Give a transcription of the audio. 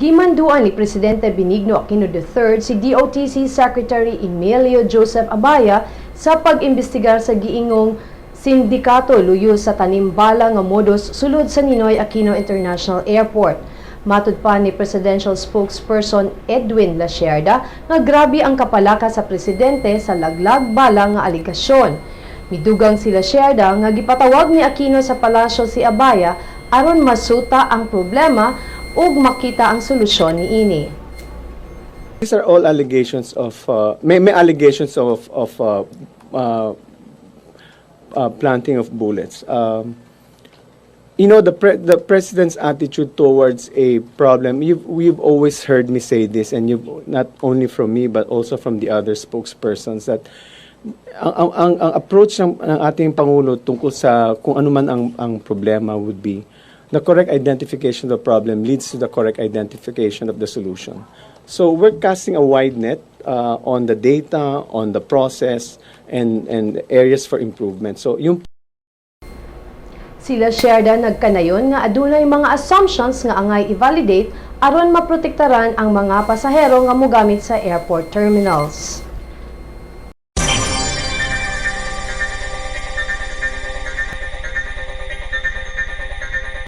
Gimanduan ni Presidente Benigno Aquino III si DOTC Secretary Emilio Joseph Abaya sa pag-imbestigar sa giingong sindikato luyo sa tanimbala nga modus sulod sa Ninoy Aquino International Airport. Matud pa ni Presidential Spokesperson Edwin Lacierda nga grabe ang kapalaka sa presidente sa laglag bala nga alegasyon. Midugang si Lacierda nga gipatawag ni Aquino sa palasyo si Abaya aron masuta ang problema ug makita ang solusyon niini. These are all allegations of may allegations of planting of bullets. The president's attitude towards a problem. You've we've always heard me say this, and you've not only from me but also from the other spokespersons, that ang approach ng ating pangulo tungkol sa kung ano man ang problema would be the correct identification of the problem leads to the correct identification of the solution. So we're casting a wide net on the data, on the process, and areas for improvement. So yung Si Lacierda nagkanayon nga adunay mga assumptions nga angay i-validate aron maprotektaran ang mga pasahero nga mogamit sa airport terminals.